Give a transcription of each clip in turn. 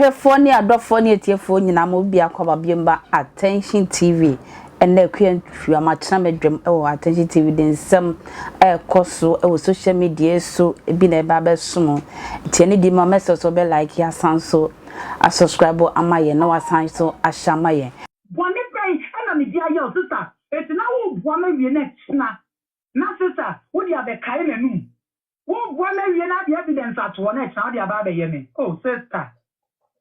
Ahwɛfoɔ ne adɔfoɔ ne atiefoɔ nyinaa mo biako aba biom ba Attention TV ɛnɛ Akua Ntua matena m'adwam wɔ Attention TV de nsɛm ɛrekɔ so wɔ social media so ebi na ɛba abɛso mo nti ɛne di ma mɛsɛ so bɛ like asan so asubscribe ama yɛn na wasan so ahyɛ ama yɛn. Bɔne bɛn na mede ayɛ wo sister? Enti na woreboa me awie na ɛkyena na sister wode abɛkae m'anum. Woreboa me awie na ade evidence ato hɔ na ɛkyena wode aba abɛyɛ me. Oh sister,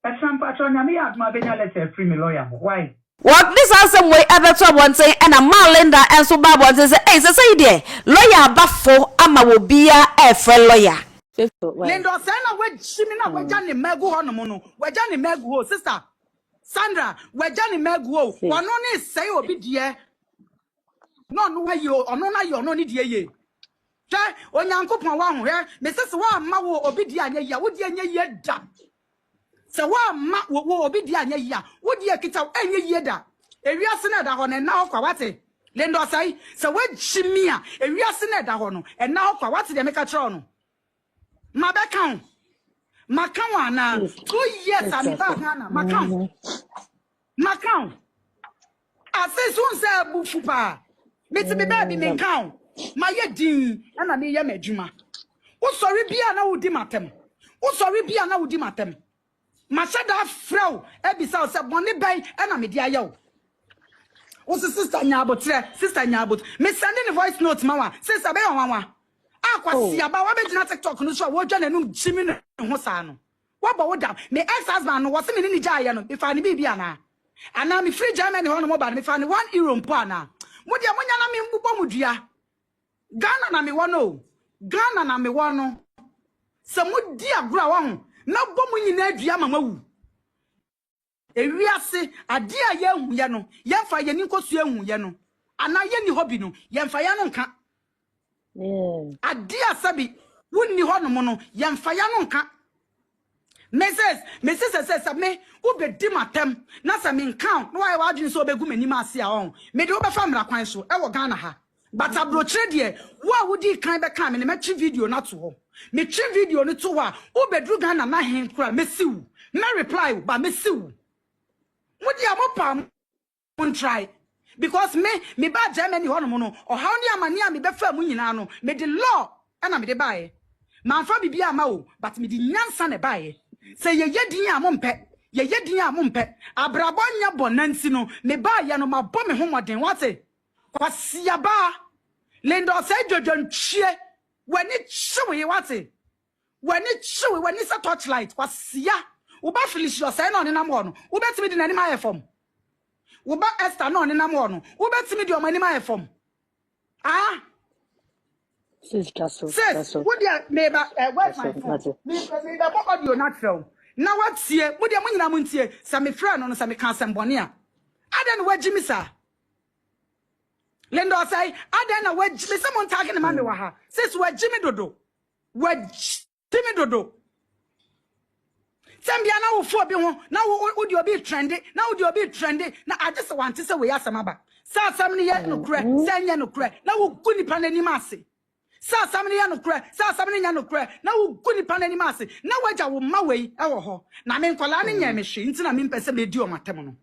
ɛkyena mpakyɛw Nyame yɛ adom a bɛnya letter afiri me lawyer hɔ. Why? Wɔde saa asɛm wei bɛto abɔnten ɛna maa Linda nso baa abɔnten sɛ ei sɛsɛyi deɛ lɔya aba fo ama obiara ɛrefrɛ lɔya. Linda ɔsɛe na wagyi me na wagya ne mma agu hɔ nom no wagya ne mma agu hɔ sister Sandra wagya ne mma agu hɔ ɔno ne sɛe obi deɛ na ɔno ayɛ ɔno na yɛ ɔno ne deɛ yie hwɛ Onyankopɔn waho hwɛ mese sɛ woamma wo obi deɛ anyɛ yie a wo deɛ nyɛ yie da sɛ woamma wo wo obi deɛ anyɛ yie a wo deɛ kita wo ɛnyɛ yie da ewiase na ɛda hɔ no ɛnna hɔ kwa wate Linda ɔsɛe sɛ woagyi mi a ewiase na ɛda hɔ no ɛnna hɔ kwa wate deɛ meka kyerɛ wo no mabɛka wo maka wo anaa 2 years a mebaa Ghana maka wo maka wo ase so sɛ abufu paa mete me baabi menka wo mayɛ din ɛna meyɛ m'adwuma wosɔre bia na wodi m'atɛm wosɔre bia na wodi m'atɛm mahyɛ da afrɛ wo abisa wo sɛ bɔne bɛn ɛna mede ayɛ wo wo se sister nya abotrɛ sister nya abotrɛ mesɛnde ne voice note ma wa sister bɛyɛ ɔwanwa akwasi aba wabɛgyina TikTok no so a wɔdwa n'anum gyimi ne ho saa no wabɔ wo dam. Me ex husband no wɔse me ne ne gyaeɛ no mefa ne biribi anaa anaa mefiri Germany hɔ no mo ba no mefa ne €1 mpo anaa mo deɛ monya na membobɔ mo dua. Ghana na mewɔ no o, Ghana na mewɔ no. Sɛ modi agorɔ a waho mɛbɔ mo nyinaa dua ma mawu. Ewiase adeɛ a yɛahu yɛ no yɛmfa yɛni nkɔsua ehu yɛ no anaa yɛnni hɔ bi no yɛmfa yɛn no nka adeɛ a sɛbi wonni hɔ nom no yɛmfa yɛn no nka. Mrs mrs sɛ sɛ me wobɛdi m'atɛm na sɛ menka wo na wayɛ w'adwene sɛ wobɛgu m'anim ase a ɔn mede wobɛfa mmara kwan so ɛwɔ Ghana ha. But aburokyerɛ deɛ wo a wodii kan bɛka me ne mɛtwe video no ato hɔ. Metwe video no to hɔ a wobɛduru Ghana na hen kora mɛsi wo mɛ reply wo ba mɛsi wo. Mo deɛ mo pa mo ntry because me ba Germany hɔ nom no ɔhaw ne amane a mebɛfa mu nyinaa no mede law ɛna mede baeɛ. Mamfa biribi ama wo but mede nyansa na ɛbaeɛ sɛ yɛyɛ din a mompɛ yɛyɛ din a mompɛ abrabɔ nyɛ bɔ nanti no mebaeɛ no mabɔ me ho mmɔden wate. Kwasiabaa Linda ɔsɛe dwadwantwie w'ani kyewe wate w'ani kyewe w'ani sɛ torchlight. Kwasia woba Felicia ɔsɛe na ɔnenam hɔ no wobɛtumi de n'anim ayɛ fam. Woba Esther na ɔnenam hɔ no wobɛtumi de ɔmo anim ayɛ fam ah. Sis twa so, twa Sis so. wo deɛ meba ɛ where's Twa my so, phone? mate. Mebɛbɔ audio no akyerɛ wo na watie. Mo deɛ mo nyinaa mo ntie sɛ mefrɛ no sɛ meka asɛm bɔne a adɛn na wagyi me saa. Linda ɔsɛe adɛn na wagyi me sɛ mo ntaage ne ma me wɔ ha. Sis wagyi me dodo wagyi me dodo sɛm bia na wofo obi ho na wode obi trende na wode obi trende na agye sɛ wante sɛ wei asɛm aba sɛ asɛm no yɛ nokorɛ sɛ ɛnyɛ nokorɛ na wogu nipa n'anim ase sɛ asɛm no yɛ nokorɛ sɛ asɛm no nyɛ nokorɛ na wogu nipa n'anim ase na woagya wo mma wei ɛwɔ hɔ na me nkɔlaa no nyɛ me hwee nti na mempɛ sɛ medi ɔmo atɛm no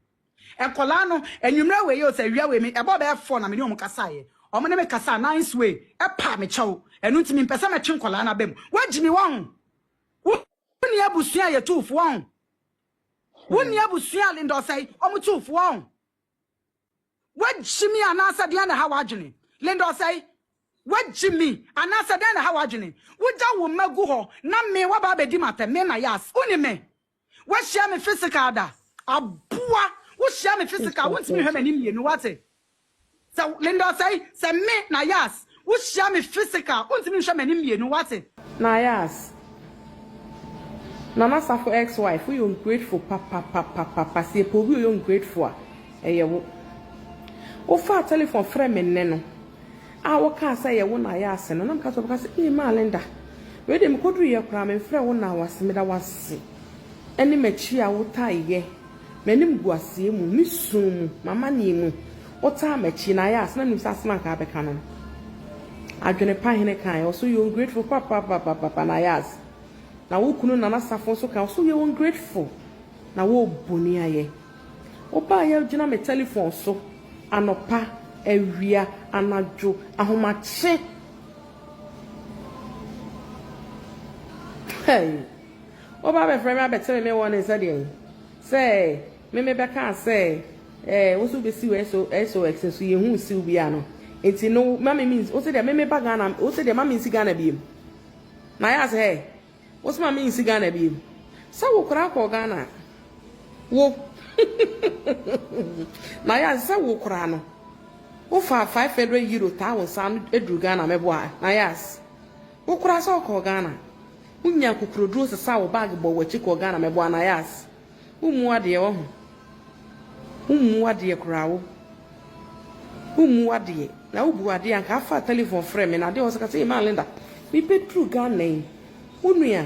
nkɔlaa no anwummerɛ wei yɛ sɛ awia wei me ɛbɔ bɛyɛ 4 na me ne ɔmo kasaeɛ ɔmo ne me kasa nice way ɛpa me kyɛw ɛno nti mempɛ sɛ mɛtwe nkɔlaa no aba mu. Woagyi me wɔ ho wonni abusua a yɛtu fo wɔ ho wonni abusua a Linda ɔsɛe ɔmo tu fo wɔ ho woagyi me anaasɛ deɛ na ha w'adwene. Linda ɔsɛe woagyi me anaasɛ deɛ na ha w'adwene. Wogya wo mma gu hɔ na me waba abɛdi m'atɛm me na yas woni me woahyia me physical da aboa wohyia me physical wontumi hwɛ m'anim mmienu wate sɛ Linda ɔsɛe sɛ me na yas wohyia me physical wontumi nhwɛ m'anim mmienu wate. Nayas, Nana Safo ex-wife, woyɛ ungrateful papapapapa. Sɛ yɛpɛ obi a ɔyɛ ungrateful a, ɛyɛ wo. Wofaa telephone frɛ me nnɛ no, a wokaa sɛ ɛyɛ wo Nayas no, na meka sɛ wobɛka sɛ, "Ee, maa Linda, wei deɛ mekɔduruyɛ koraa memfrɛ wo na wase meda wase ɛne m'akyi a wotaeɛ m'anim gu aseɛ mu, me su mu, m'amanneɛ mu, wotaa m'akyi Nayas, na menim sɛ asɛm anka abɛka no. Adwene pa hene kan, ɔso yɛ ungrateful papapapapa Nayas. Na wo kunu Nana Safo nso ka, ɔso yɛ ungrateful. Na wo boni ayɛ. Wo baa yɛ gyina me telephone so anɔpa, awia, anadwo, ahomakye. Hey! Wo ba bɛfrɛ me abɛte me me warning sɛ deɛn? Sɛ me me bɛkaa sɛ eh, wo so wobɛsiw SO, SOX nso yɛhu siw biara no. Nti no, ma me me, wo se deɛ me me ba Ghana, wo se deɛ ma me nsi Ghana biem. Na yɛ ase hɛ, wo se ma me nsi Ghana biem. Sɛ wo koraa kɔɔ Ghana, wo. Na yɛ ase sɛ wo koraa no, wo fa 500 euro taa wo nsa ano aduru Ghana mɛboa. Na yɛ ase. Wo koraa sɛ wokɔɔ Ghana, wo nya akokoroduro sesaa wo bag bɔɔ w'akyi kɔɔ Ghana mɛboa Anayas. Wo mmu adeɛ wahu. Wo mmu adeɛ koraa wo. Wo mmu adeɛ. Na wo bu adeɛ anka afa telephone frɛ me na adeɛ wɔ sɛ ka sɛ Maa Linda me bɛduru Ghana yi wo nua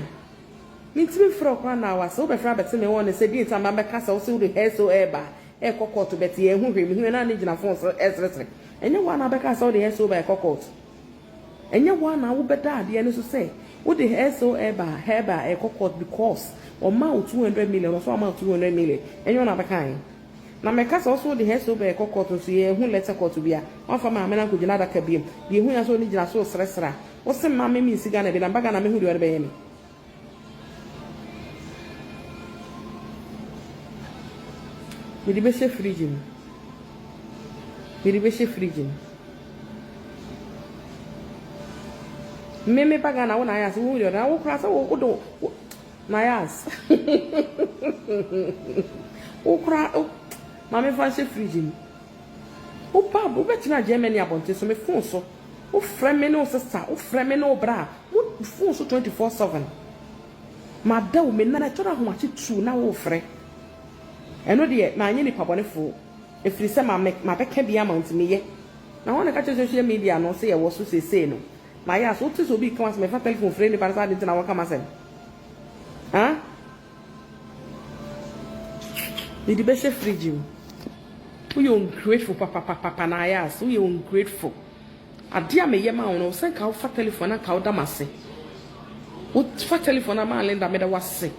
me ntumi mfrɛ wo koraa na wase wo bɛfrɛ abɛte me wɔ ne sɛ deɛ nti a mabɛka sɛ wo se wode hair so ɛɛba ɛɛkɔ court bɛte yɛn ho hwee mehu yɛn na ne gyina phone so ɛseresere ɛnyɛ wo a na abɛka sɛ wode hair so ba ɛkɔ court. Ɛnyɛ wo ara na wobɛda adeɛ no so sɛ wode SO Herbal herbal ɛrekɔ court because ɔmaa wo 200 million, ɔsɛ ɔmaa wo 200 million, ɛnyɛ wo na wobɛkaeɛ. Na mɛka sɛ ɔsɛ wode SO Herbal ɛrekɔ court nso yɛanhu letter court bia, woamfa maame no ankɔgyina adaka biam, deɛ ɛhu ya sɛ ɔne gyina so resrɛsrɛ a, wose mma me mensi Ghana bi na meba Ghana mɛhu deɛ ɔde bɛyɛ me. Mede bɛhyɛ fridge mu. Mede bɛhyɛ fridge mu. Me me ba Ghana wo na ayɛ ase wo deɛ na wo kora sɛ wo de wo na ayɛ ase. Wo kora ma me fa nhyɛ fridge mu. Wo ba wo bɛtena Germany abɔnten so me phone so. Wo frɛ me ne wo sister, wo frɛ me ne wo bra, mo phone so 24/7. Mada wo me nan ɛtɔ da ahomakye tuu na wo frɛ. Ɛno deɛ manyɛ nipa bɔnefoɔ ɛfiri sɛ ma mabɛka bi ama wo nti meyɛ. Na hwan na ɛka kyerɛ social media no sɛ yɛwɔ so seesei no? Mayɛ aso wote sɛ obi reka w'asɛm ɛfa telephone frɛ nipa no sɛ ade nti na wɔka m'asɛm? Ha? Mede bɛhyɛ fridge mu. Woyɛ ungrateful papapapapa na ayɛ ase. Woyɛ ungrateful. Adeɛ a meyɛ maa wo no, sɛ nka wofa telephone na nka woda m'ase. Wofa telephone na maa Linda meda w'ase.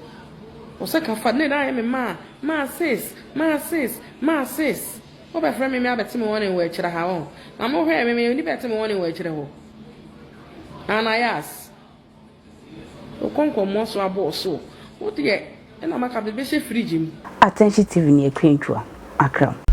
Ɔsɛ ka fa ne na ayɛ me maa maa sis maa sis maa sis. Wobɛfrɛ me me abɛte me wɔne wɔ akyire ha wɔn. Na mo hwɛ me me nipa ɛte me wɔne wɔ akyire hɔ. Anayas. Wo kɔnkɔmmɔ so abɔ so. Wo deɛ ɛna maka bɛhyɛ fridge mu. Attention TV ne Akua Antwa, Accra.